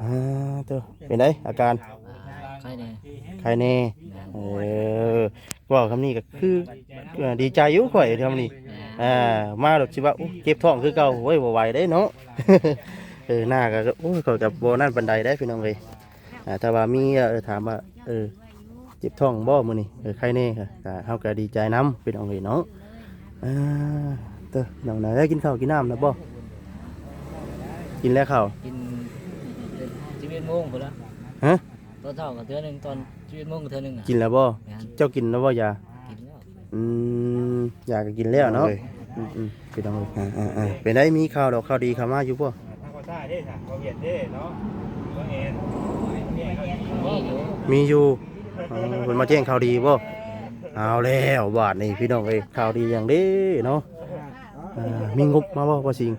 ອ່າ ໂຕ ເປັນໃດອາການ? ອ່າ ໄຄແດ່ ໄຄແດ່. ແມ່ນ ເອີ ເວົ້າຄຳນີ້ກໍຄື ເອີ ດີໃຈຢູ່ຂ້ອຍຄຳນີ້. ແມ່ນ ອ່າ ມາແບບຊິວ່າ ໂອ້ ເຈັບທ້ອງຄືເກົ່າ. ໂອ້ຍ ບໍ່ໄຫວເດ້ເນາະ. ເອີ ໜ້າກໍ ໂອ້ຍ ຂ້ອຍກໍບໍ່ນັ້ນປານໃດເດ້ພີ່ນ້ອງເອີຍ. ອ່າ ຖ້າວ່າມີ ເອີ ຖາມວ່າ ເອີ ເຈັບທ້ອງບໍ່ມື້ນີ້? ເອີ ໄຄແດ່ ກໍເຮົາກໍດີໃຈນຳພີ່ນ້ອງເອີຍເນາະ. ອ່າ ເຕີ ນ້ອງນາ ໄດ້ກິນເຂົ້າກິນນ້ຳແລ້ວບໍ່? ກິນແລ້ວເຂົ້າ? ກິນສິບເອັດໂມງພຸ້ນລະ. ຮະ? ຕອນເຊົ້າກໍເທື່ອໜຶ່ງ ຕອນສິບເອັດໂມງກໍເທື່ອໜຶ່ງ. ກິນແລ້ວບໍ່? ແມ່ນ ເຈົ້າກິນແລ້ວບໍ່ຢາ? ກິນແລ້ວ. ອືມ ຢາກໍກິນແລ້ວເນາະ. ໂອ້ຍ ອືມໆ ພີ່ນ້ອງເອີຍ. ອ່າໆ ເປັນໃດ ມີຂ່າວດອກຂ່າວດີເຂົ້າມາຢູ່ບໍ່? ທາງພາສາເດ້ ທາງພາຫວຽດເດ້ເນາະ ບໍ່ແອນ ມີຢູ່ ມີຢູ່. ອໍ ເພິ່ນມາແຈ້ງຂ່າວດີບໍ່? ເອົາແລ້ວບາດນີ້ພີ່ນ້ອງເອີຍ ຂ່າວດີຫຍັງເດ້ເນາະ. ອ່າ ມີງົບມາບໍ່ ພໍ່ສິງ?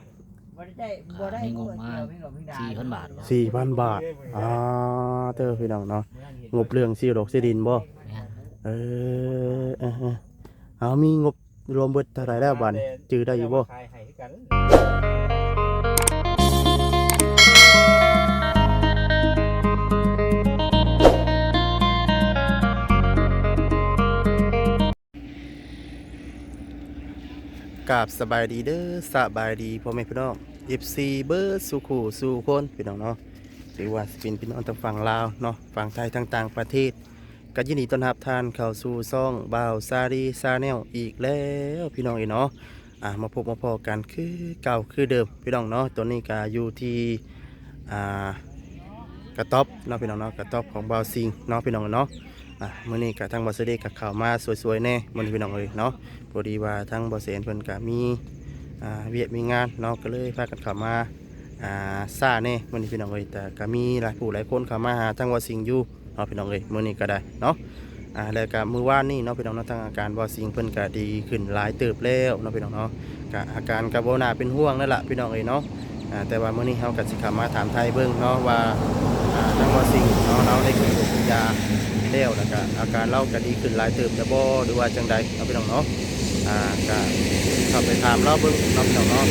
ມີງົບມາສີ່ພັນບາດ. ສີ່ພັນບາດ. ອ່າ ເຕີ ພີ່ນ້ອງເນາະ ງົບເລື່ອງຊື້ດອກຊື້ດິນບໍ່? ແມ່ນ ເອີ ເອີ ເອີ ເອົາ ມີງົບ ລວມເບິດເທົ່າໃດແລ້ວບາດນີ້ ຈື່ໄດ້ຢູ່ບໍ່? ກາບສະບາຍດີເດີ ສະບາຍດີພໍ່ແມ່ພີ່ນ້ອງ ເອັຟຊີ ເບິດສູ່ຄູ່ສູ່ຄົນ ພີ່ນ້ອງເນາະ. ຫຼືວ່າຊິເປັນພີ່ນ້ອງທາງຝັ່ງລາວເນາະ ຝັ່ງໄທ ທາງຕ່າງປະເທດ ກໍຍິນດີຕ້ອນຮັບທ່ານເຂົ້າສູ່ຊ່ອງບ່າວຊາລີ Channel ອີກແລ້ວ ພີ່ນ້ອງເອີຍເນາະ. ອ່າ ມາພົບມາພໍ້ກັນຄືເກົ່າຄືເດີມ ພີ່ນ້ອງເນາະ. ຕອນນີ້ກໍຢູ່ທີ່ ອ່າ ກະຕ໊ອບເນາະ ພີ່ນ້ອງເນາະ ກະຕ໊ອບຂອງບ່າວສິງເນາະ ພີ່ນ້ອງເນາະ. ອ່າ ມື້ນີ້ກໍທາງບ່າວຊາລີກໍເຂົ້າມາຊ່ວຍໆແດ່ມື້ນີ້ ພີ່ນ້ອງເອີຍເນາະ. ພໍດີວ່າທາງບ່າວແສນເພິ່ນກໍມີ ອ່າ ວຽກມີງານເນາະ ກໍເລີຍພາກັນເຂົ້າມາ ອ່າ ຊ້າແດ່ມື້ນີ້ ພີ່ນ້ອງເອີຍ. ແຕ່ກໍມີຫຼາຍຜູ້ຫຼາຍຄົນເຂົ້າມາຫາທາງບ່າວສິງຢູ່ເນາະ ພີ່ນ້ອງເອີຍ ມື້ນີ້ກໍໄດ້ເນາະ. ອ່າ ແລ້ວກໍມື້ວານນີ້ເນາະ ພີ່ນ້ອງເນາະ ທາງອາການບ່າວສິງເພິ່ນກໍດີຂຶ້ນຫຼາຍເຕີບແລ້ວເນາະ ພີ່ນ້ອງເນາະ. ກໍອາການກໍບໍ່ໜ້າເປັນຫ່ວງນັ້ນລະ ພີ່ນ້ອງເອີຍເນາະ. ອ່າ ແຕ່ວ່າມື້ນີ້ເຮົາກໍຊິເຂົ້າມາຖາມໄຖ່ເບິ່ງເນາະວ່າ ອ່າ ທາງບ່າວສິງເນາະ ລາວໄດ້ກິນຢາແລ້ວ ແລ້ວກໍອາການລາວກໍດີຂຶ້ນຫຼາຍເຕີບແລ້ວບໍ່ ຫຼືວ່າຈັ່ງໃດເນາະ ພີ່ນ້ອງເນາະ. ອ່າ ກໍເຂົ້າໄປຖາມລາວເບິ່ງເນາະ ພີ່ນ້ອງເນາະ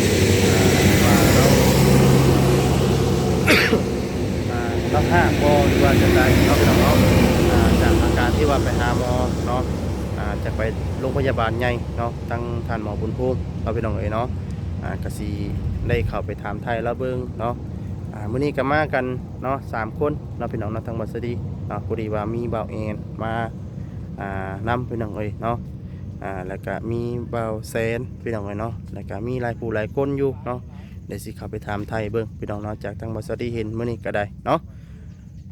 ອ່າ ວ່າລາວ ອ່າ ລາວຮ້າງບໍ່ ຫຼືວ່າຈັ່ງໃດເນາະ ພີ່ນ້ອງເນາະ. ອ່າ ຈາກອາການທີ່ວ່າໄປຫາໝໍເນາະ ອ່າ ຈາກໄປໂລງພະຍາບານໃຫຍ່ເນາະ ທາງທ່ານໝໍບຸນພູມເນາະ ພີ່ນ້ອງເອີຍເນາະ. ອ່າ ກໍຊິໄດ້ເຂົ້າໄປຖາມໄຖ່ລາວເບິ່ງເນາະ. ອ່າ ມື້ນີ້ກໍມາກັນເນາະ ສາມຄົນເນາະ ພີ່ນ້ອງເນາະ ທາງບ່າວຊາລີເນາະ. ພໍດີວ່າມີບ່າວແອນມາ ອ່າ ນຳ ພີ່ນ້ອງເອີຍເນາະ. ອ່າ ແລ້ວກະມີບ່າວແສນ ພີ່ນ້ອງເອີຍເນາະ ແລ້ວກະມີຫຼາຍຜູ້ຫຼາຍຄົນຢູ່ເນາະ. ດຽວຊິເຂົ້າໄປຖາມໄຖ່ເບິ່ງ ພີ່ນ້ອງເນາະ ຈາກທາງບ່າວຊາລີເຫັນມື້ນີ້ກໍໄດ້ເນາະ.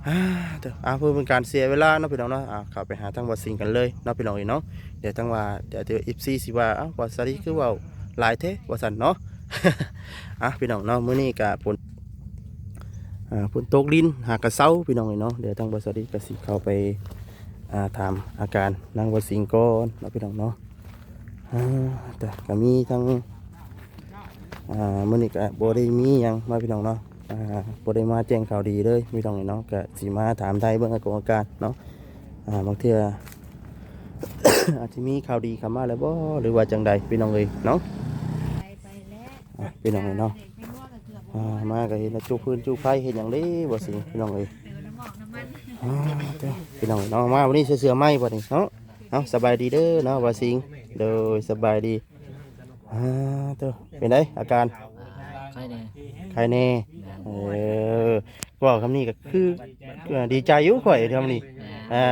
ອ່າ ເອີ ເພື່ອເປັນການເສຍເວລາເນາະ ພີ່ນ້ອງເນາະ ອ່າ ເຂົ້າໄປຫາທາງບ່າວສິງກັນເລີຍເນາະ ພີ່ນ້ອງເອີຍເນາະ. ດຽວທາງວ່າ ດຽວ ເອີ ເອັຟຊີ ຊິວ່າ ອ້າວ ບ່າວຊາລີຄືເວົ້າຫຼາຍແທ້ວ່າຊັ້ນເນາະ. ອ່າ ພີ່ນ້ອງເນາະ ມື້ນີ້ກະຝົນ ອ່າ ຝົນຕົກລິນຫາກະເຊົາ ພີ່ນ້ອງເອີຍເນາະ. ດຽວທາງບ່າວຊາລີກໍຊິເຂົ້າໄປ ອ່າ ຖາມອາການນາງບ່າວສິງກ່ອນເນາະ ພີ່ນ້ອງເນາະ. ອ່າ ແຕ່ກໍມີທັງ ອ່າ ມື້ນີ້ກໍບໍ່ໄດ້ມີຫຍັງມາ ພີ່ນ້ອງເນາະ ອ່າ ບໍ່ໄດ້ມາແຈ້ງຂ່າວດີເລີຍ ພີ່ນ້ອງເອີຍເນາະ. ກໍຊິມາຖາມໄຖ່ເບິ່ງອາກອງອາການເນາະ ອ່າ ບາງເທື່ອ ອາດຈະມີຂ່າວດີເຂົ້າມາແລ້ວບໍ່ ຫຼືວ່າຈັ່ງໃດ ພີ່ນ້ອງເອີຍເນາະ. ອ່າ ພີ່ນ້ອງເອີຍເນາະ ອ່າ ມາກໍເຫັນວ່າຈູຟືນຈູໄຟເຮັດຫຍັງເດ້ ບໍ່ຊິ ພີ່ນ້ອງເອີຍ. ອ່າ ເຈົ້າ ພີ່ນ້ອງເອີຍເນາະ ມາວັນນີ້ໃສ່ເສື້ອໃໝ່ບັດນີ້ເນາະ. ເອົາ ສະບາຍດີເດີເນາະ ບ່າວສິງ. ໂດຍ ສະບາຍດີ. ອ່າ ເຈົ້າ ເປັນໃດອາການ? ໄຄແດ່ ໄຄແດ່. ເອີ ເວົ້າຄຳນີ້ກໍຄື ເອີ ດີໃຈຢູ່ຂ້ອຍຄຳນີ້. ອ່າ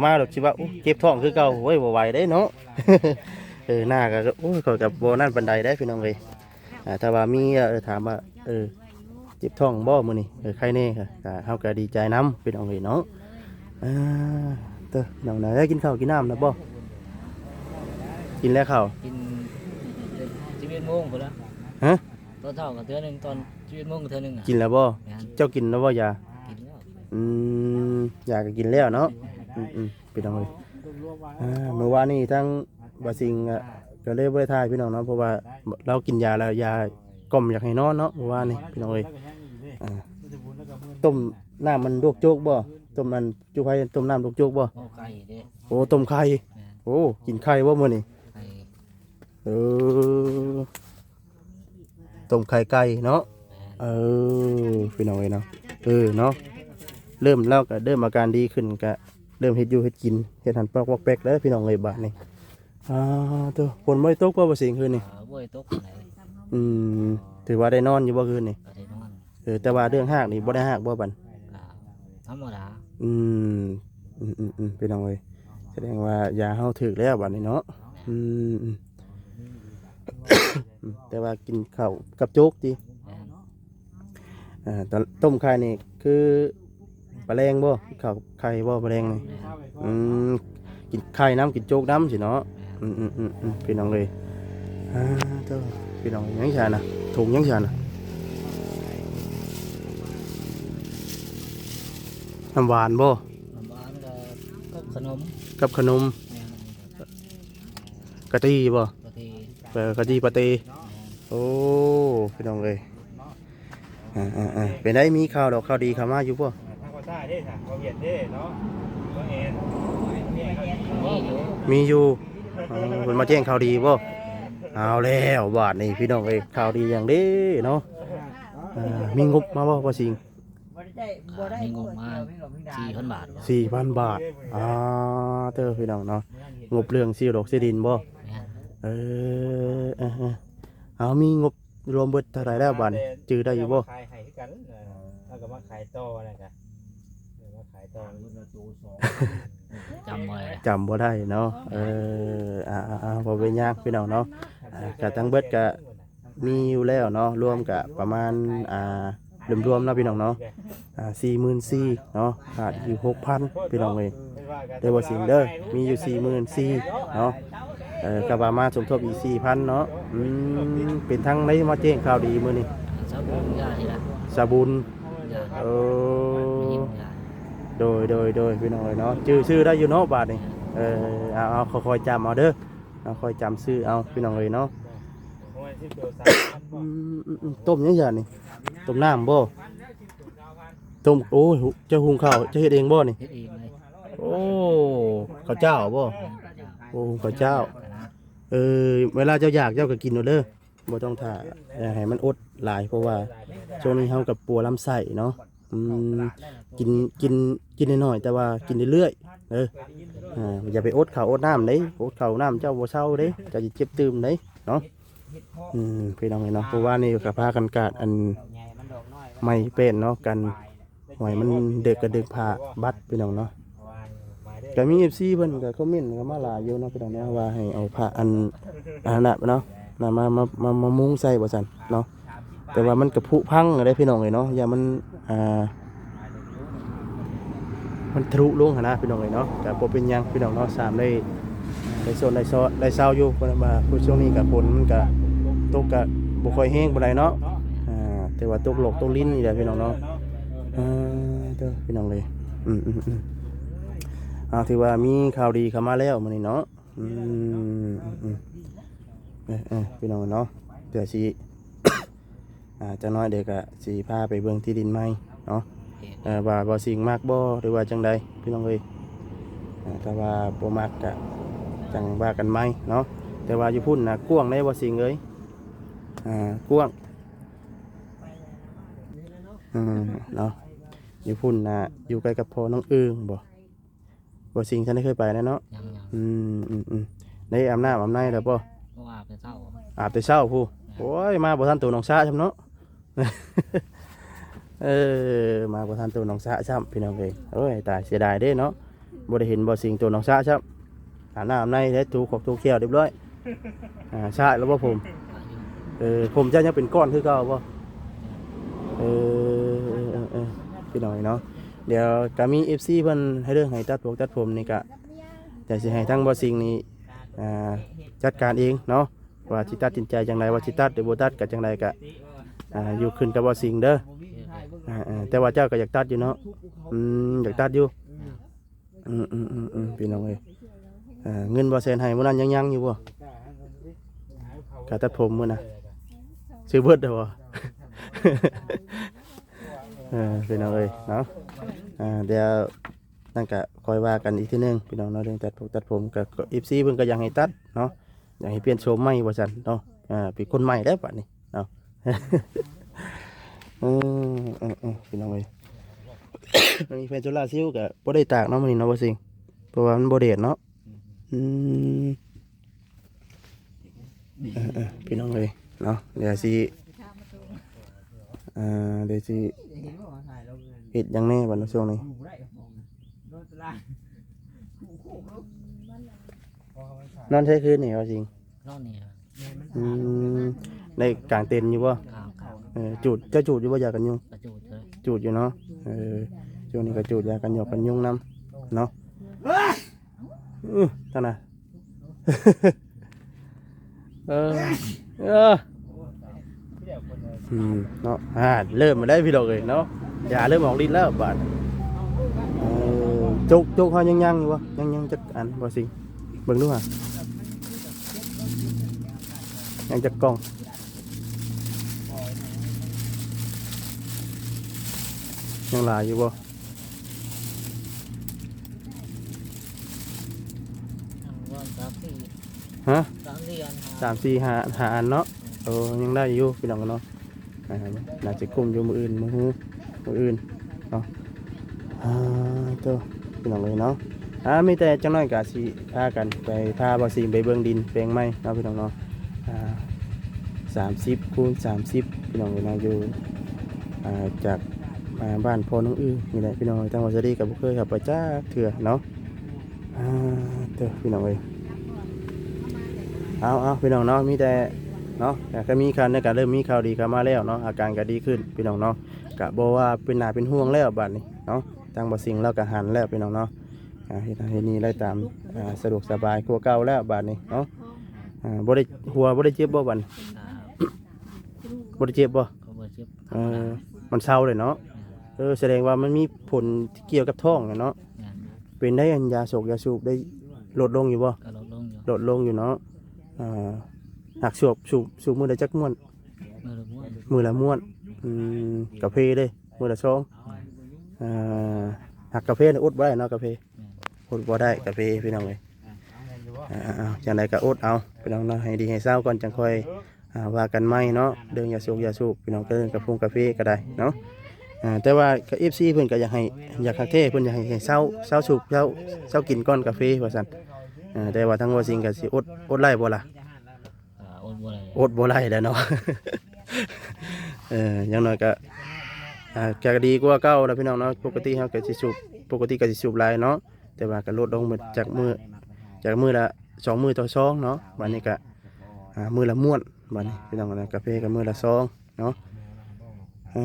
ມາແບບຊິວ່າ ໂອ້ ເຈັບທ້ອງຄືເກົ່າ. ໂອ້ຍ ບໍ່ໄຫວເດ້ເນາະ. ເອີ ໜ້າກໍ ໂອ້ຍ ຂ້ອຍກໍບໍ່ນັ້ນປານໃດເດ້ ພີ່ນ້ອງເອີຍ. ອ່າ ຖ້າວ່າມີ ເອີ ຖາມວ່າ ເອີ ເຈັບທ້ອງບໍ່ມື້ນີ້? ເອີ ໄຄແດ່ ກໍເຮົາກໍດີໃຈນຳ ພີ່ນ້ອງເອີຍເນາະ. ອ່າ ເຕີ ນ້ອງນາ ໄດ້ກິນເຂົ້າກິນນ້ຳແລ້ວບໍ່? ກິນແລ້ວເຂົ້າ? ກິນສິບເອັດໂມງພຸ້ນລະ. ຮະ? ຕອນເຊົ້າກໍເທື່ອໜຶ່ງ ຕອນສິບເອັດໂມງກໍເທື່ອໜຶ່ງ. ກິນແລ້ວບໍ່? ແມ່ນ. ເຈົ້າກິນແລ້ວບໍ່ຢາ? ກິນແລ້ວ. ອືມ ຢາກໍກິນແລ້ວເນາະ. ອືມໆ ພີ່ນ້ອງເອີຍ. ອ່າ ມື້ວານນີ້ທາງບ່າວສິງ ອ່າ ກໍເລີຍບໍ່ໄດ້ຖ່າຍ ພີ່ນ້ອງເນາະ ເພາະວ່າລາວກິນຢາແລ້ວ ຢາກ່ອມຢາກໃຫ້ນອນເນາະ ມື້ວານນີ້ ພີ່ນ້ອງເອີຍ. ອ່າ ຕົ້ມນ້ຳມັນລວກໂຈກບໍ່? ຕົ້ມອັນ ຈຸໄຟຕົ້ມນ້ຳລວກໂຈກບໍ່? ໂອ້ ໄຂ່ເດ້. ໂອ້ ຕົ້ມໄຂ່. ແມ່ນ. ໂອ້ ກິນໄຂ່ບໍ່ມື້ນີ້? ໄຂ່. ເອີ ຕົ້ມໄຂ່ໄກ່ເນາະ. ແມ່ນ. ເອີ ພີ່ນ້ອງເອີຍເນາະ. ເອີເນາະ ເລີ່ມ ລາວກໍເລີ່ມອາການດີຂຶ້ນ ກໍເລີ່ມເຮັດຢູ່ເຮັດກິນ ເຮັດຫັ້ນປອກວອກແປກແລ້ວພີ່ນ້ອງເອີຍ ບາດນີ້. ອ່າ ໂທ້ ຝົນບໍ່ໄດ້ຕົກບໍ່ ບໍ່ເສັງຄືນນີ້? ອ່າ ບໍ່ໄດ້ຕົກປານໃດ. ອືມ ຖືວ່າໄດ້ນອນຢູ່ບໍ່ຄືນນີ້? ກໍໄດ້ນອນ. ເອີ ແຕ່ວ່າເລື່ອງຮາກນີ້ບໍ່ໄດ້ຮາກບໍ່ບັດ? ກໍທຳມະດາ. ອືມ ອືມໆໆ ພີ່ນ້ອງເອີຍ ສະແດງວ່າຢາເຮົາຖືກແລ້ວບັດນີ້ເນາະ. ແມ່ນ. ອືມໆ ອືມ ແຕ່ວ່າກິນເຂົ້າກັບໂຈກຕິ? ແມ່ນ. ອ່າ ຕົ້ມໄຂ່ນີ້ຄືປາແລງບໍ່? ເຂົ້າໄຂ່ບໍ່ປາແລງນີ້? ແມ່ນ. ອືມ ກິນໄຂ່ນຳ ກິນໂຈກນຳຊີ້ເນາະ. ແມ່ນ. ອືມໆໆໆ ພີ່ນ້ອງເອີຍ ອ່າ ໂທ້ ພີ່ນ້ອງ ຫຍັງຊັ້ນນະ ຖົງຫຍັງຊັ້ນນະ? ນ້ຳຫວານບໍ່? ນ້ຳຫວານກັບ ກັບຂະໜົມ. ກັບຂະໜົມ. ແມ່ນ. ກະຕີບໍ່? ກະຕີ. ເອີ ກະຕີປາເຕ. ແມ່ນ. ໂອ້ ພີ່ນ້ອງເອີຍ ອ່າໆໆ ເປັນໃດ ມີຂ່າວດອກຂ່າວດີເຂົ້າມາຢູ່ບໍ່? ທາງພາສາເດ້ ທາງພາຫວຽດເດ້ເນາະ ບໍ່ແອນ ມີຢູ່ ມີຢູ່. ເອີ ເພິ່ນມາແຈ້ງຂ່າວດີບໍ່? ເອົາແລ້ວບາດນີ້ ພີ່ນ້ອງເອີຍ ຂ່າວດີຫຍັງເດ້ເນາະ? ເອີ ມີງົບມາບໍ່ ພໍ່ສິງ? ບໍ່ໄດ້ ບໍ່ໄດ້ ມີງົບມາສີ່ພັນບາດ. ສີ່ພັນບາດ. ອ່າ ເດີ ພີ່ນ້ອງເນາະ ງົບເລື່ອງຊື້ດອກຊື້ດິນບໍ່? ແມ່ນ. ເອີ ເອີໆ ເອົາ ມີງົບລວມເບິດເທົ່າໃດແລ້ວບາດນີ້ ຈື່ໄດ້ຢູ່ບໍ່? ຂາຍໃຫ້ຄືກັນ ເອີ ເຮົາກໍມາຂາຍຕໍ່ນະ ກະ ເອີ ມາຂາຍຕໍ່ ຈຳບໍ່ໄດ້ ຈຳບໍ່ໄດ້ເນາະ. ເອີ ອ່າໆໆ ບໍ່ເປັນຫຍັງ ພີ່ນ້ອງເນາະ ອ່າ ກະທັງເບິດກະ ມີຢູ່ແລ້ວເນາະ ລວມກະປະມານ ອ່າ ລວມໆເນາະ ພີ່ນ້ອງເນາະ ອ່າ ສີ່ໝື່ນສີ່ເນາະ ຂາດຢູ່ຫົກພັນ ພີ່ນ້ອງເອີຍ ເດີ ບໍ່ສິງເດີ ມີຢູ່ສີ່ໝື່ນສີ່ເນາະ. ເອີ ກະວ່າມາສົມທົບອີກສີ່ພັນເນາະ. ອືມ ເປັນທາງໃດມາແຈ້ງຂ່າວດີມື້ນີ້? ສາວບຸນ ສາວບຸນ. ເອີ ໂດຍໆໆ ພີ່ນ້ອງເອີຍເນາະ ຈື່ຊື່ໄດ້ຢູ່ເນາະບາດນີ້. ເອີ ເອົາໆ ຄ່ອຍໆຈຳເອົາເດີ ເອົາ ຄ່ອຍຈຳຊື່ເອົາ ພີ່ນ້ອງເອີຍເນາະ. ອືມໆໆ ຕົ້ມຫຍັງຊະນີ້? ຕົ້ມນ້ຳບໍ່? ຕົ້ມ ໂອ້ຍ ເຈົ້າຫຸງເຂົ້າ ເຈົ້າເຮັດເອງບໍ່ນີ້? ເຮັດເອງເລີຍ. ໂອ້ ເຂົ້າເຈົ້າບໍ່? ໂອ້ ເຂົ້າເຈົ້າ. ເອີ ເວລາເຈົ້າຢາກເຈົ້າກໍກິນໂລດເດີ ບໍ່ຕ້ອງຖ້າ ຢ່າໃຫ້ມັນອົດຫຼາຍ ເພາະວ່າຊ່ວງນີ້ເຮົາກໍປົວລຳໄສ້ເນາະ. ອືມ ກິນ ກິນ ກິນໜ້ອຍໆ ແຕ່ວ່າກິນເລື້ອຍໆ ເດີ. ອ່າ ຢ່າໄປອົດເຂົ້າອົດນ້ຳເດ້ ອົດເຂົ້ານ້ຳເຈົ້າບໍ່ເຊົາເດ້ ເຈົ້າຊິເຈັບຕື່ມເດ້ເນາະ. ອືມ ພີ່ນ້ອງເອີຍເນາະ ເພາະວ່ານີ້ກໍພາກັນກາດອັນໄມ້ແປ້ນເນາະ ກັນຫວຍມັນເດິກກະດຶກຜ້າບັດ ພີ່ນ້ອງເນາະ. ກໍມີເອັຟຊີເພິ່ນກໍຄອມເມັນເຂົ້າມາຫຼາຍຢູ່ເນາະ ພີ່ນ້ອງເນາະ ວ່າໃຫ້ເອົາຜ້າອັນ ອັນນັ້ນນະເນາະ ນະ ມາ ມາ ມາ ມາມຸງໃສ່ວ່າຊັ້ນເນາະ. ແຕ່ວ່າມັນກະຜຸພັງເດ້ພີ່ນ້ອງເອີຍເນາະ ຢ້ານມັນ ອ່າ ມັນທະລຸລົງຫັ້ນນະພີ່ນ້ອງເອີຍເນາະ. ກະບໍ່ເປັນຫຍັງພີ່ນ້ອງເນາະ ສາມໄດ້ ໄດ້ຊົນໄດ້ຊອດໄດ້ເຊົາຢູ່ ເພາະວ່າຊ່ວງນີ້ກະຝົນມັນກະຕົກກະບໍ່ຄ່ອຍແຮງປານໃດເນາະ. ອ່າ ແຕ່ວ່າຕົກຫຼອກຕົກລິນນີ້ແຫຼະພີ່ນ້ອງເນາະ. ເອີ ເດີພີ່ນ້ອງເອີຍ ອືມໆໆ ເອົາ ຖືວ່າມີຂ່າວດີເຂົ້າມາແລ້ວມື້ນີ້ເນາະ. ອືມ ອືມ ເອີ ເອີ ພີ່ນ້ອງເນາະ ດຽວຊິ ອ່າ ຈັກໜ້ອຍດຽວກະຊິພາໄປເບິ່ງທີ່ດິນໃໝ່ເນາະ. ໂອເຄ ເອີ ວ່າບໍ່ສິງມັກບໍ່ ຫຼືວ່າຈັ່ງໃດພີ່ນ້ອງເອີຍ. ອ່າ ຖ້າວ່າບໍ່ມັກກະຈັ່ງວ່າກັນໃໝ່ເນາະ. ແຕ່ວ່າຢູ່ພຸ້ນນະກວ້າງເດ້ບໍ່ສິງເອີຍ ອ່າ ກວ້າງ ອືມ ເນາະ. ຢູ່ພຸ້ນນະ ຢູ່ໃກ້ກັບພໍ່ນ້ອງເອີງບໍ່? ບໍ່ສິງ ທ່ານໄດ້ເຄີຍໄປແລ້ວເນາະ? ຍັງໆ ອືມ ອືມໆ ໄດ້ອາບນ້ຳອາບໃນແລ້ວບໍ່? ບໍ່ ອາບແຕ່ເຊົ້າ ອາບແຕ່ເຊົ້າພຸ້ນ. ໂອ້ຍ ມາບໍ່ທັນໂຕນ້ອງສະຊ້ຳເນາະ. ເອີ ມາບໍ່ທັນໂຕນ້ອງສະຊ້ຳ ພີ່ນ້ອງເອີຍ. ໂອ້ຍ ຕາຍ ເສຍດາຍເດ້ເນາະ ບໍ່ໄດ້ເຫັນບໍ່ສິງໂຕນ້ອງສະຊ້ຳ. ອາບນ້ຳອາບໃນແລ້ວ ຖູຂອກຖູແຂ້ວຮຽບຮ້ອຍ. ອ່າ ສະແລ້ວບໍ່ຜົມ? ເອີ ຜົມເຈົ້າຍັງເປັນກ້ອນຄືເກົ່າບໍ່? ເອີ ເອີ ເອີ ເອີ ພີ່ນ້ອງເນາະ ດຽວກະມີເອັຟຊີເພິ່ນໃຫ້ເລື່ອງໃຫ້ຕັດຜົມ ຕັດຜົມນີ້ກະ ດຽວຊິໃຫ້ທາງບໍ່ສິງນີ້ ອ່າ ຈັດການເອງເນາະ ວ່າຊິຕັດສິນໃຈຈັ່ງໃດ ວ່າຊິຕັດຫຼືບໍ່ຕັດກະຈັ່ງໃດກະ ອ່າ ຢູ່ຂຶ້ນກັບບໍ່ສິງເດີ. ອ່າ ເອີ ແຕ່ວ່າເຈົ້າກະຢາກຕັດຢູ່ເນາະ. ອືມ ຢາກຕັດຢູ່. ອືມໆໆໆ ພີ່ນ້ອງເອີຍ ເງິນບໍ່ແສນໃຫ້ມື້ນັ້ນຍັງຍັງຢູ່ບໍ່? ຄ່າຕັດຜົມມື້ນະ ຊື້ເບິດແລ້ວບໍ່? ເອີ ພີ່ນ້ອງເອີຍເນາະ ອ່າ ດຽວນັ້ນກະຄ່ອຍວ່າກັນອີກເທື່ອໜຶ່ງ ພີ່ນ້ອງເນາະ ເລື່ອງຕັດຜົມ ຕັດຜົມ ກະ ກະເອັຟຊີເພິ່ນກະຢາກໃຫ້ຕັດເນາະ ຢາກໃຫ້ປ່ຽນໂສມໃໝ່ວ່າຊັ້ນເນາະ. ອ່າ ເປັນຄົນໃໝ່ແລ້ວບາດນີ້ເນາະ. ເອີ ເອີ ເອີ ພີ່ນ້ອງເອີຍ ມີແຜງໂຊລາເຊວກໍບໍ່ໄດ້ຕາກເນາະມື້ນີ້ເນາະ ບໍ່ຊິງ ເພາະວ່າມັນບໍ່ແດດເນາະ. ອືມ ເອີໆ ພີ່ນ້ອງເອີຍເນາະ ດຽວຊິ ອ່າ ດຽວຊິເຮັດຫຍັງແດ່ບັດນີ້ຊ່ວງນີ້ ນອນໃສຄືນນີ້ ວ່າຊິງ? ນອນນີ້ ອືມ ໄດ້ກາງເຕັນຢູ່ບໍ່? ກາງ ກາງ ເອີ ຈູດ ເຈົ້າຈູດຢູ່ບໍ່ ຢາກັນຍຸງ? ກະຈູດເລີຍ ຈູດຢູ່ເນາະ. ເອີ ຊ່ວງນີ້ກໍຈູດຢາກັນຫຍອກກັນຍຸງນຳເນາະ. ອື ທາງໜ້າ ເອີ ເອີ ອືມ ເນາະ ອ່າ ເລີ່ມມາໄດ້ພີ່ນ້ອງເອີຍເນາະ ຢາເລີ່ມອອກລິດແລ້ວບາດ. ເອີ ຈົກ ຈົກເຮົາຍັງ ຍັງຢູ່ບໍ່? ຍັງ ຍັງຈັກອັນບໍ່ຊິງ? ເບິ່ງດູຫາ ຍັງຈັກກ່ອງ? ຍັງຫຼາຍຢູ່ບໍ່? ຍັງວ່າງສາມສີ່ ຮະ? ສາມສີ່ອັນ ສາມສີ່ ຫ້າ ຫ້າອັນເນາະ. ໂອ້ ຍັງໄດ້ຢູ່ພີ່ນ້ອງເນາະ. ອ່າ ໜ້າຈະກຸ້ມຢູ່ມື້ອື່ນ ມື້ຮື ມື້ອື່ນເນາະ. ອ່າ ໂຕ ພີ່ນ້ອງເອີຍເນາະ. ອ່າ ມີແຕ່ຈັກໜ້ອຍກໍຊິພາກັນໄປ ພາບ່າວສິງໄປເບິ່ງດິນແປງໃໝ່ເນາະ ພີ່ນ້ອງເນາະ. ອ່າ ສາມສິບຄູນສາມສິບ ພີ່ນ້ອງເອີຍເນາະ ຢູ່ ອ່າ ຈາກ ອ່າ ບ້ານພໍ່ນ້ອງອືນີ້ແຫຼະ ພີ່ນ້ອງເອີຍ. ທາງບ່າວສາລີກໍບໍ່ເຄີຍເຂົ້າໄປຈັກເທື່ອເນາະ. ອ່າ ເຕີ ພີ່ນ້ອງເອີຍ ເອົາ ເອົາ ພີ່ນ້ອງເນາະ ມີແຕ່ເນາະ ກໍມີຂ່າວ ກໍເລີ່ມມີຂ່າວດີເຂົ້າມາແລ້ວເນາະ ອາການກໍດີຂຶ້ນ ພີ່ນ້ອງເນາະ. ກະບໍ່ວ່າເປັນໜ້າເປັນຫ່ວງແລ້ວບາດນີ້ເນາະ ທາງບ່າວສິງລາວກະຫັນແລ້ວ ພີ່ນ້ອງເນາະ. ອ່າ ເຮັດນັ້ນເຮັດນີ້ໄດ້ຕາມ ອ່າ ສະດວກສະບາຍກວ່າເກົ່າແລ້ວບາດນີ້ເນາະ. ອ່າ ບໍ່ໄດ້ ຫົວບໍ່ໄດ້ເຈັບບໍ່ບາດນີ້? ອ່າ ບໍ່ໄດ້ເຈັບບໍ່? ກໍບໍ່ເຈັບ. ເອີ ມັນເຊົາເລີຍເນາະ. ແມ່ນ. ເອີ ສະແດງວ່າມັນມີຜົນທີ່ກ່ຽວກັບທ້ອງແຫຼະເນາະ. ແມ່ນ. ເປັນໄດ້ອັນຢາສົກຢາສູບໄດ້ລົດລົງຢູ່ບໍ່? ກໍລົດລົງຢູ່ ລົດລົງຢູ່ເນາະ. ອ່າ ຫາກສູບ ສູບ ສູບມື້ລະຈັກມ້ວນ? ມື້ລະມ້ວນ ມື້ລະມ້ວນ. ອືມ ກາເຟເດ້ ມື້ລະຊອງ. ແມ່ນ. ອ່າ ຫາກກາເຟນີ້ອົດບໍ່ໄດ້ເນາະ ກາເຟ ແມ່ນ ອົດບໍ່ໄດ້ກາເຟ ພີ່ນ້ອງເອີຍ. ອ່າ ເອົາ ຈັ່ງໃດກໍອົດເອົາ ພີ່ນ້ອງເນາະ ໃຫ້ດີໃຫ້ເຊົາກ່ອນ ຈັ່ງຄ່ອຍ ອ່າ ວ່າກັນໃໝ່ເນາະ ເລື່ອງຢາສູບຢາສູບ ພີ່ນ້ອງ ເລື່ອງກາຟົງກາເຟກໍໄດ້ເນາະ. ອ່າ ແຕ່ວ່າກໍ ເອັຟຊີ ເພິ່ນກໍຢາກໃຫ້ ຢາກຄັກແທ້ ເພິ່ນຢາກໃຫ້ ໃຫ້ເຊົາ ເຊົາສູບ ເຊົາ ເຊົາກິນກ່ອນກາເຟວ່າຊັ້ນ. ອ່າ ແຕ່ວ່າທາງບ່າວສິງກໍຊິອົດ ອົດໄດ້ບໍ່ລະ? ອ່າ ອົດບໍ່ໄດ້ ອົດບໍ່ໄດ້ແລ້ວເນາະ. ເອີ ຢ່າງໜ້ອຍກໍ ອ່າ ກໍດີກວ່າເກົ່າແລ້ວ ພີ່ນ້ອງເນາະ. ປົກກະຕິເຮົາກໍຊິສູບ ປົກກະຕິກໍຊິສູບຫຼາຍເນາະ ແຕ່ວ່າກໍລົດລົງໝົດ ຈາກມື້ ຈາກມື້ລະສອງມື້ຕໍ່ສອງເນາະ. ບາດນີ້ກໍ ອ່າ ມື້ລະມ້ວນ ບາດນີ້ ພີ່ນ້ອງເນາະ ກາເຟກໍມື້ລະຊອງເນາະ. ເອີ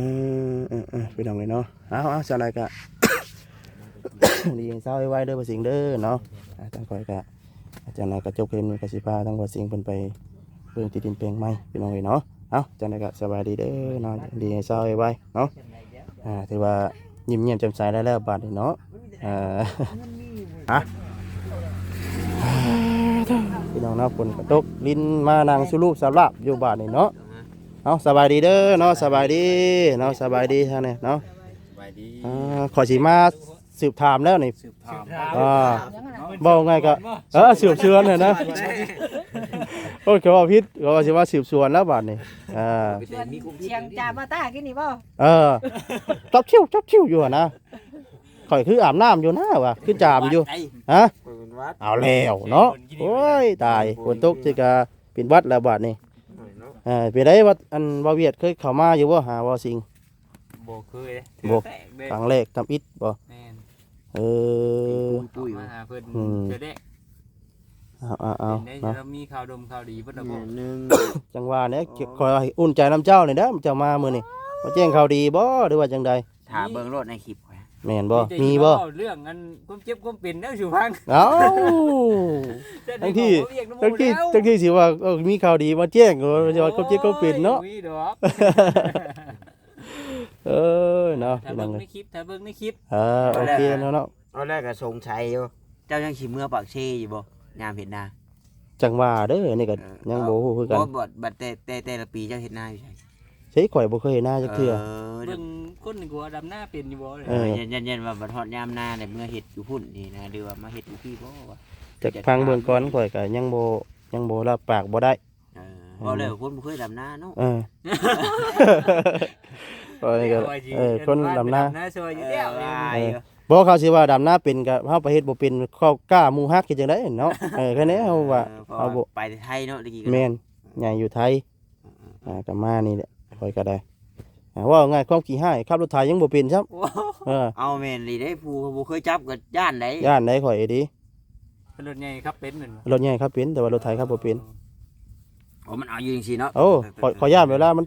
ເອີ ເອີ ພີ່ນ້ອງເອີຍເນາະ. ເອົາ ເອົາ ຈັ່ງໃດກໍ ດີໃຫ້ເຊົາໄວໆເດີ ບ່າວສິງເດີເນາະ. ອ່າ ທາງຂ້ອຍກໍ ຈັ່ງໃດກໍຈົບຄລິບນີ້ ກໍຊິພາທາງບ່າວສິງເພິ່ນໄປເບິ່ງທີ່ດິນແປງໃໝ່ ພີ່ນ້ອງເອີຍເນາະ. ເອົາ ຈັ່ງໃດກໍສະບາຍດີເດີເນາະ ດີໃຫ້ເຊົາໄວໆເນາະ. ອ່າ ຖືວ່າຍິ້ມແຍ້ມແຈ່ມໃສໄດ້ແລ້ວບາດນີ້ເນາະ. ອ່າ ຮະ ພີ່ນ້ອງເນາະ ຝົນກໍຕົກ ລິນມານັ່ງສຸລຸບສາລາບຢູ່ບາດນີ້ເນາະ. ເອົາ ສະບາຍດີເດີເນາະ ສະບາຍດີເນາະ ສະບາຍດີທາງນີ້ເນາະ. ສະບາຍດີ. ອ່າ ຂ້ອຍຊິມາສືບຖາມແລ້ວນີ້ ສືບຖາມ ອ່າ ເວົ້າງ່າຍກໍ ເອີ ສືບສວນຫັ້ນນະ. ໂອ້ຍ ເຂົາເວົ້າຜິດ ເຂົາວ່າຊິມາສືບສວນແລ້ວບາດນີ້. ອ່າ ສວນສຽງຈາມາຕາກິນນີ້ບໍ່? ເອີ ຈັບຊິວ ຈັບຊິວຢູ່ຫັ້ນນະ. ຂ້ອຍຄືອາບນ້ຳຢູ່ນະວ່າ ຄືຈາມຢູ່ ຮະ? ເອົາແລ້ວເນາະ. ໂອ້ຍ ຕາຍ ຝົນຕົກຊິກະເປັນຫວັດແລ້ວບາດນີ້. ເອີ ເປັນໃດວ່າ ອັນ ບ່າວຫວຽດເຄີຍເຂົ້າມາຢູ່ບໍ່ ຫາບ່າວສິງ? ບໍ່ເຄີຍເດ້ ບໍ່ ເທື່ອແລກເດ້ ຄັ້ງແລກທຳອິດບໍ່? ແມ່ນ. ເອີ ເຂົ້າມາຫາເພິ່ນ ອືມ ເທື່ອແລກ. ເອົາໆໆ ເປັນໄດ ເນາະ ມີຂ່າວດົມຂ່າວດີເບິດແລ້ວບໍ່? ແມ່ນໜຶ່ງ ຈັ່ງວ່າແຫຼະ ເອີ ຂ້ອຍວ່າອຸ່ນໃຈນຳເຈົ້ານີ້ແຫຼະ ເຈົ້າມາມື້ນີ້ ມາແຈ້ງຂ່າວດີບໍ່ ຫຼືວ່າຈັ່ງໃດ? ຖ້າເບິ່ງໂລດໃນຄລິບຂ້ອຍ. ແມ່ນບໍ່? ມີບໍ່? ມີແຕ່ຊິເວົ້າເລື່ອງອັນຄວາມເຈັບຄວາມເປັນແນວສູ່ຟັງ. ເອົ້າ ແຕ່ໄດ້ ທັງທີ່ ເວົ້າວຽກນຳໝູ່ ທັງທີ່ ແລ້ວ ທັງທີ່ຊິວ່າ ເອີ ມີຂ່າວດີມາແຈ້ງ ເອີ ວ່າຄວາມເຈັບຄວາມເປັນເນາະ. ໂອ້ຍ ບໍ່ມີດອກ. ເອີ ເນາະ ຖ້າເບິ່ງໃນຄລິບ ພີ່ນ້ອງເອີຍ ຖ້າເບິ່ງໃນຄລິບ. ເອີ ໂອເຄເນາະ ເນາະ. ຕອນແລກກໍສົງໄສຢູ່ ເຈົ້າຍັງຊິເມືອປາກເຊຢູ່ບໍ່ ຍາມເຮັດນາ? ຈັ່ງວ່າເດີ ອັນນີ້ກໍ ເອີ ຍັງບໍ່ຮູ້ຄືກັນ. ບໍ່ ບັດ ແຕ່ ແຕ່ ແຕ່ລະປີເຈົ້າເຮັດນາຢູ່ໃສ? ເຊ ຂ້ອຍບໍ່ເຄີຍເຮັດນາຈັກເທື່ອ. ເອີ ເບິ່ງຄົນນີ້ກໍວ່າດຳນາເປັນຢູ່ບໍ່? ເອີ ຢ້ານ ຢ້ານ ຢ້ານວ່າບັດຮອດຍາມນາແລ້ວເມືອເຮັດຢູ່ພຸ້ນນີ້ນະ ຫຼືວ່າມາເຮັດຢູ່ພີ້ບໍ່ວະ? ຈັກຟັງເບິ່ງກ່ອນ ຂ້ອຍກໍຍັງບໍ່ ຍັງບໍ່ຮັບປາກບໍ່ໄດ້. ເອີ ເວົ້າແລ້ວຄົນບໍ່ເຄີຍດຳນາເນາະ. ເອີ ເອີ ຂ້ອຍກໍ ເອີ ຄົນດຳນາ ດຳນາຊ່ວຍຢູ່ແລ້ວ ເອີ ບໍ່ ເຂົາຊິວ່າດຳນາເປັນກໍ ເຮົາໄປເຮັດບໍ່ເປັນ ເຂົາກ້າໝູຫັກເຮັດຈັ່ງໃດເນາະ. ເອີ ແຄ່ນີ້ເຮົາວ່າ ເອີ ເຮົາບໍ່ ໄປແຕ່ໄທເນາະ ແມ່ນ ໃຫຍ່ຢູ່ໄທ ອ່າ ກໍມານີ້ແຫຼະ ຂ້ອຍກໍໄດ້ ອ່າ ເວົ້າງ່າຍ ຄວາມຂີ້ຮ້າຍ ຂັບລົດໄຖຍັງບໍ່ເປັນຊ້ຳ. ໂອ້ ເອີ ເອົາແມ່ນອີ່ຫຼີເດ້ ຜູ້ບໍ່ເຄີຍຈັບກໍຢ້ານໃດ໋ ຢ້ານໃດ໋ ຂ້ອຍເດ້. ເປັນລົດໃຫຍ່ຂັບເປັນແມ່ນບໍ່? ລົດໃຫຍ່ຂັບເປັນ ແຕ່ວ່າລົດໄຖຂັບບໍ່ເປັນ. ອໍ ມັນເອົາຢູ່ຈັ່ງຊີ້ເນາະ. ໂອ້ ຂ້ອຍ ຂ້ອຍຢ້ານເວລາມັນ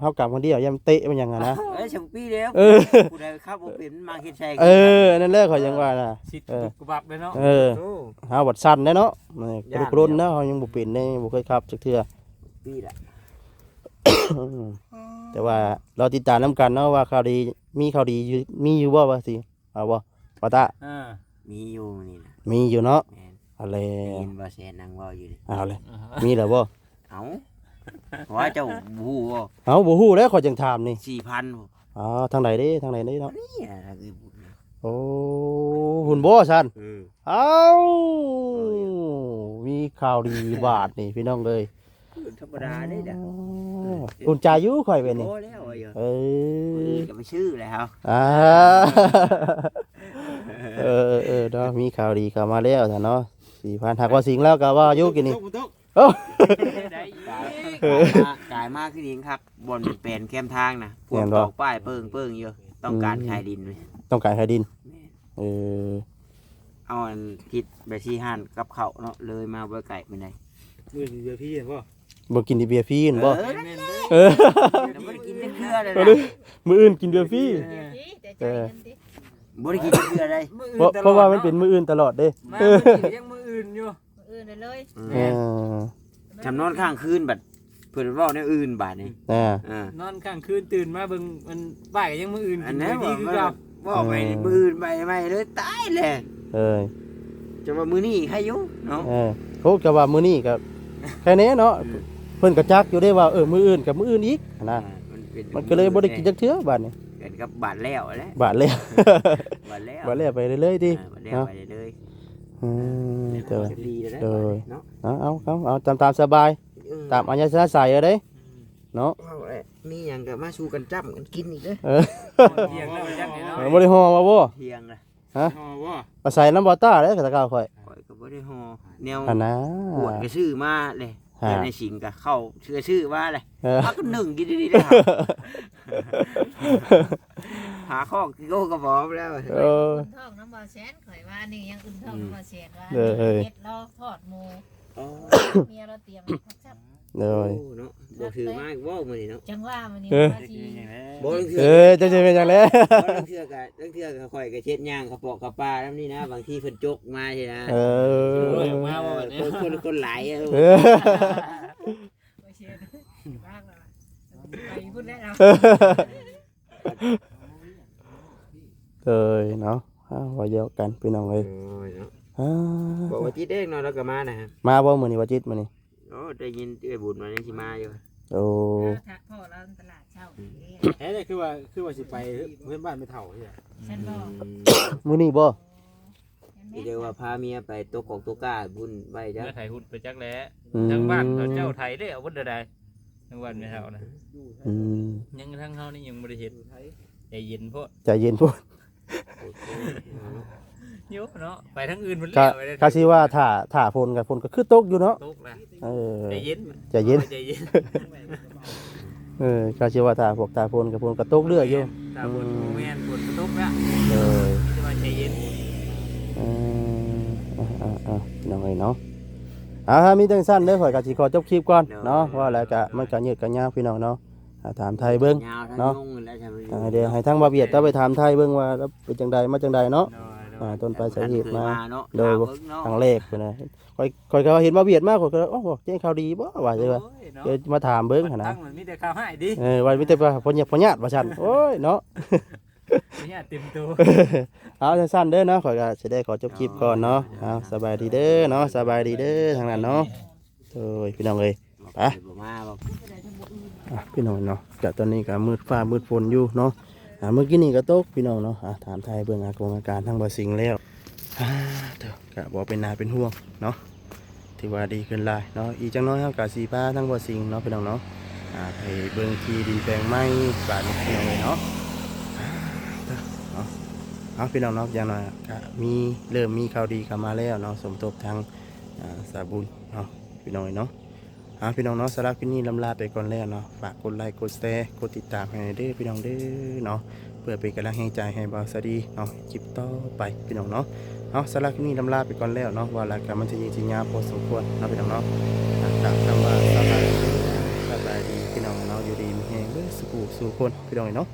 ເຮົາກຳຄົນດຽວ ຢ້ານມັນເຕະມັນຫຍັງຫັ້ນນະ. ເອີຍ ສອງປີແລ້ວ ເອີ ຜູ້ໃດຂັບບໍ່ເປັນມັນມາເຮັດໃສ່ ເອີ ນັ້ນແຫຼະ ຂ້ອຍຍັງວ່ານະ ຊິດ ເອີ ປຸບປັບເລີຍເນາະ. ເອີ ໂອ້ ເຮົາບັດສັ່ນແດ່ເນາະ ກະລຸກກະລົນເນາະ ເຮົາຍັງບໍ່ເປັນເດ້ ບໍ່ເຄີຍຂັບຈັກເທື່ອ ປີລະ. ແຕ່ວ່າລໍຕິດຕາມນຳກັນເນາະ ວ່າຂ່າວດີ ມີຂ່າວດີຢູ່ ມີຢູ່ບໍ່ ວ່າຊິ ເອົາບໍ່ ປາຕາ? ເອີ ມີຢູ່ນີ້ນະ ມີຢູ່ເນາະ. ແມ່ນ ເອົາແລ້ວ ໄດ້ຍິນບໍ່ແຊນນັ່ງເວົ້າຢູ່ນີ້ ເອົາແລ້ວ ມີແລ້ວບໍ່? ເອົາ ວ່າເຈົ້າບໍ່ຮູ້ບໍ່? ເອົາ ບໍ່ຮູ້ແລ້ວ ຂ້ອຍຈັ່ງຖາມນີ້ ສີ່ພັນບໍ່? ອໍ ທາງໃດເດ້ ທາງໃດເດ້ເນາະ? ນີ້ ໂອ້ ຫຸ່ນບໍ່ຊັ້ນ? ເອີ ເອົ້າ ມີຂ່າວດີບາດນີ້ພີ່ນ້ອງເອີຍ. ທຳມະດາເດ້ ອໍ ອຸ່ນໃຈຢູ່ຂ້ອຍເປັນນີ້ ພໍແລ້ວ ເອີ ມື້ອື່ນກໍໄປຊື້ແລ້ວ ອ່າ ເອີ ເອີ ເນາະ ມີຂ່າວດີເຂົ້າມາແລ້ວຊັ້ນເນາະ ສີ່ພັນ. ຫາກວ່າສິງລາວກໍວ່າຢູ່ກີ້ນີ້ ໂອ້ ກາຍມາ ກາຍມາຄືດີຄັກ ບ່ອນແປນແຄມທາງນະ ພວກຕອກປ້າຍເປິ້ງໆຢູ່ ຕ້ອງການຂາຍດິນ ຕ້ອງການຂາຍດິນ ແມ່ນ ເອີ ເອົາອັນ ຄິດແບບຊີ້ຮ້ານກັບເຂົ້າເນາະ ເລີຍມາບໍ່ໄກປານໃດ. ມື້ອື່ນກິນເບຍຟຣີແມ່ນບໍ່? ບໍ່ກິນເບຍຟຣີແມ່ນບໍ່? ເອີ ແມ່ນເລີຍ ເອີ ແຕ່ບໍ່ໄດ້ກິນຈັກເທື່ອເລີຍນະ ມື້ອື່ນກິນເບຍຟຣີ ເອີ ແຕ່ຈ່າຍເງິນຕິ ເອີ ບໍ່ໄດ້ກິນຈັກເທື່ອໃດ໋ ມື້ອື່ນ ເພາະ ຕະຫຼອດ ເພາະວ່າມັນເນາະ ເປັນມື້ອື່ນຕະຫຼອດເດ້ ມາມື້ນີ້ກໍຍັງມື້ອື່ນຢູ່ ມື້ອື່ນເລີຍ ອືມ ແມ່ນ ເອີ ຈຳນອນຄ້າງຄືນບັດ ເພິ່ນເວົ້າແນວອື່ນບາດນີ້ ອ່າ ອ່າ ນອນຄ້າງຄືນຕື່ນມາເບິ່ງ ມັນປ້າຍກໍຍັງມື້ອື່ນ ອັນນັ້ນ ກິນເບຍຟຣີຄືເກົ່າ ເວົ້າໄປ ເອີ ມື້ອື່ນໄປໃໝ່ເລີຍ ຕາຍແລ້ວ ເອີ ຈະວ່າມື້ນີ້ໃຄຢູ່ເນາະ ເອີ ໂອ້ ຈະວ່າມື້ນີ້ກໍໃຄແດ່ເນາະ ອືມ ເພິ່ນກໍຈັກຢູ່ເດ້ວ່າ ເອີ ມື້ອື່ນກັບມື້ອື່ນອີກຫັ້ນນະ ອ່າ ມັນເປັນ ມັນກໍເລີຍບໍ່ໄດ້ກິນຈັກເທື່ອບາດນີ້ ເປັນກັບບາດແລ້ວແຫຼະ ບາດແລ້ວ ບາດແລ້ວ ບາດແລ້ວໄປເລື້ອຍໆຕິ ອ່າ ບາດແລ້ວໄປເລື້ອຍໆ ເນາະ ອືມ ແຕ່ວ່າ ໂດຍ ເນາະ ເອົາ ເອົາ ເອົາ ເອົາຕາມ ຕາມສະບາຍ ເອີ ຕາມອັດທະຍາໄສເລີຍເດ້ ອືມ ເນາະ ເອົາແຫຼະ ມີຫຍັງກໍມາສູ່ກັນຈ້ຳກັນກິນອີກເດີ້ ເອີ ທ່ຽງແລ້ວ ບໍ່ໄດ້ຫໍ່ມາບໍ່? ທ່ຽງລະ ຮະ ຫໍ່ບໍ່? ອາໄສນຳບໍ່ຕ້າເດ້ ແຕ່ກ່າວຂ້ອຍ ຂ້ອຍກໍບໍ່ໄດ້ຫໍ່ ແນວ ອັນນ່າ ຂວດກໍຊື້ມາເລີຍ ຫາ ແລ້ວໃນສິງກໍເຂົ້າ ເຊື່ອຊື້ມາເລີຍ ເອີ ເອົາກໍໜຶ້ງກິນດີໆເລີຍ ຫາຄອກກິໂລກະບອມແລ້ວ ເອີ ອຸ່ນທ້ອງນຳບໍ່ແຊນ ຂ້ອຍວ່ານີ້ຍັງອຸ່ນທ້ອງນຳບໍ່ແຊນ ວ່າ ເອີ ເຮັດລາວທອດໝູ ອໍ ເມຍລາວຕຽມຄັກ ໂດຍ ໂອ້ ເນາະ ບໍ່ຖືມາອີກບໍ່ມື້ນີ້ເນາະ ຈັງຫວະມື້ນີ້ ເອີ ວ່າຊິ ບໍ່ ລາງເທື່ອ ເອີ ເຈົ້າຊິເປັນຫຍັງແລ້ວ ບໍ່ ລາງເທື່ອກະ ລາງເທື່ອກະຂ້ອຍກະເຮັດຍ່າງເຂົ້າປອກເຂົ້າປ່ານຳນີ້ນະ ບາງທີເພິ່ນຈົກມາຊີ້ນະ ເອີ ເອີ ມາບໍ່ແບບນີ້ ຄົນ ຄົນ ຄົນຫຼາຍ ເອີ ເອີ ໂອເຄ ວ່າງແລ້ວ ໄປພຸ້ນແລ້ວ ເອີ ເອີຍເນາະ ອ່າ ເວົ້າຢອກກັນພີ່ນ້ອງເອີຍ ໂອ້ຍເນາະ ອ່າ ບອກວ່າຈິດເອງເນາະ ລາວກໍມານະ ມາບໍ່ມື້ນີ້ ວ່າຈິດມື້ນີ້? ໂອ້ ໄດ້ຍິນເອື້ອຍບຸນວ່າຍັງຊິມາຢູ່ ໂອ້ ຖ້າພໍ້ລາວຕະຫຼາດເຊົ້າ ອືມ ເອີ ຄືວ່າ ຄືວ່າຊິໄປເຮືອນບ້ານແມ່ເຖົ້ານີ້ ຊັ້ນບໍ່ ອືມ ມື້ນີ້ບໍ່? ມີແຕ່ວ່າພາເມຍໄປຕົກກອກຕົກກາບຸນໄວ້ຈ້ະ ເມືອໄຖຮຸດໄປຈັກແຫຼະ ອືມ ທາງບ້ານເຂົາເຈົ້າໄຖແລ້ວເບິດແລ້ວໃດ໋ ທາງບ້ານແມ່ເຖົ້ານະ ອືມ ຍັງ ທາງເຮົານີ້ຍັງບໍ່ໄດ້ເຮັດ ໃຈເຢັນໂພດ ໃຈເຢັນໂພດ ຢູ່ເນາະ ໄປທາງອື່ນພຸ້ນແລ້ວ ກະຊິວ່າຖ້າ ຖ້າຝົນກະ ຝົນກະຄືຕົກຢູ່ເນາະ ຕົກລະ ເອີ ໃຈເຢັນ ໃຈເຢັນ ໃຈເຢັນ ເອີ ກະຊິວ່າຖ້າພວກ ຖ້າຝົນກະ ຝົນກະຕົກເລື້ອຍຢູ່ ແມ່ນ ຖ້າຝົນ ອືມ ບໍ່ແມ່ນ ຝົນກະຕົກລະ ເອີ ມີແຕ່ວ່າໃຈເຢັນ ເອີ ເອົາ ເອົາ ເອົາ ພີ່ນ້ອງເອີຍເນາະ ເອົາ ມີຈັ່ງຊັ້ນເດີ ຂ້ອຍກະຊິຂໍຈົບຄລິບກ່ອນເນາະ ເພາະວ່າແລ້ວກະ ມັນກະຍືດກະຍາວ ພີ່ນ້ອງເນາະ ອ່າ ຖາມໄທເບິ່ງເນາະ ອ່າ ດຽວໃຫ້ທາງບ່າວວຽດເຈົ້າໄປຖາມໄທເບິ່ງວ່າເປັນຈັ່ງໃດ ມາຈັ່ງໃດເນາະ ໂດຍ ໂດຍ ອ່າ ຕົ້ນປາຍສາເຫດມາ ໂດຍ ຄັ້ງແລກພຸ້ນນະ ຂ້ອຍ ຂ້ອຍກໍເຫັນບ່າວວຽດມາ ຂ້ອຍກໍ ໂອ້ ແຈ້ງຂ່າວດີບໍ່ ວ່າ ໂດຍ ເນາະ ເອີ ມາຖາມເບິ່ງຫັ້ນນະ ມີແຕ່ຂ່າວຮ້າຍຕິ ເອີ ວ່າມີແຕ່ວ່າພໍ່ຍາດ ພໍ່ຍາດວ່າຊັ້ນ ໂອ້ຍເນາະ ພະຍາດເຕັມໂຕ ເອົາ ສັ້ນໆເດີເນາະ ຂ້ອຍກໍຊິໄດ້ຂໍຈົບຄລິບກ່ອນເນາະ ເອົາ ສະບາຍດີເດີເນາະ ສະບາຍດີເດີທາງນັ້ນເນາະ ໂດຍ ພີ່ນ້ອງເອີຍ ໄປ ບໍ່ມາບໍ່ ອ່ະ ພີ່ນ້ອງເນາະ ກະຕອນນີ້ກະມືດຟ້າມືດຝົນຢູ່ເນາະ ອ່າ ມື້ກີ້ນີ້ກະຕົກ ພີ່ນ້ອງເນາະ ອ່າ ຖາມໄທເບິ່ງອາກົງອາການທາງບ່າວສິງແລ້ວ ອ່າ ເດີ ກະບໍ່ເປັນໜ້າເປັນຫ່ວງເນາະ ຖືວ່າດີຂຶ້ນຫຼາຍເນາະ ອີກຈັກໜ້ອຍເຮົາກະຊິພາທາງບ່າວສິງເນາະ ພີ່ນ້ອງເນາະ ອ່າ ໄປເບິ່ງທີ່ດິນແປງໃໝ່ບາດນີ້ ພີ່ນ້ອງເອີຍເນາະ. ອ່າ ເນາະ ເອົາ ພີ່ນ້ອງເນາະ ຢ່າງໜ້ອຍກະມີ ເລີ່ມມີຂ່າວດີເຂົ້າມາແລ້ວເນາະ ສົມທົບທາງ ອ່າ ສາວບຸນເນາະ ພີ່ນ້ອງເອີຍເນາະ. ອ່າ ພີ່ນ້ອງເນາະ ສຳລັບຄລິບນີ້ລຳລາໄປກ່ອນແລ້ວເນາະ. ຝາກກົດໄລ ກົດແຊ ກົດຕິດຕາມໃຫ້ແດ່ເດີ ພີ່ນ້ອງເດີເນາະ ເພື່ອເປັນກຳລັງແຮງໃຈໃຫ້ບ່າວສາລີເນາະ ຄລິບຕໍ່ໄປ ພີ່ນ້ອງເນາະ. ເອົາ ສຳລັບຄລິບນີ້ລຳລາໄປກ່ອນແລ້ວເນາະ ເວົ້າຫຼາຍກະມັນຈະຍືດຈະຍາວພໍສົມຄວນເນາະ ພີ່ນ້ອງເນາະ. ອ່າ ກະຄຳວ່າສະບາຍດີ ສະບາຍດີ ພີ່ນ້ອງເນາະ ຢູ່ດີມີແຮງເບິດສູ່ຜູ້ສູ່ຄົນ ພີ່ນ້ອງເນາະ.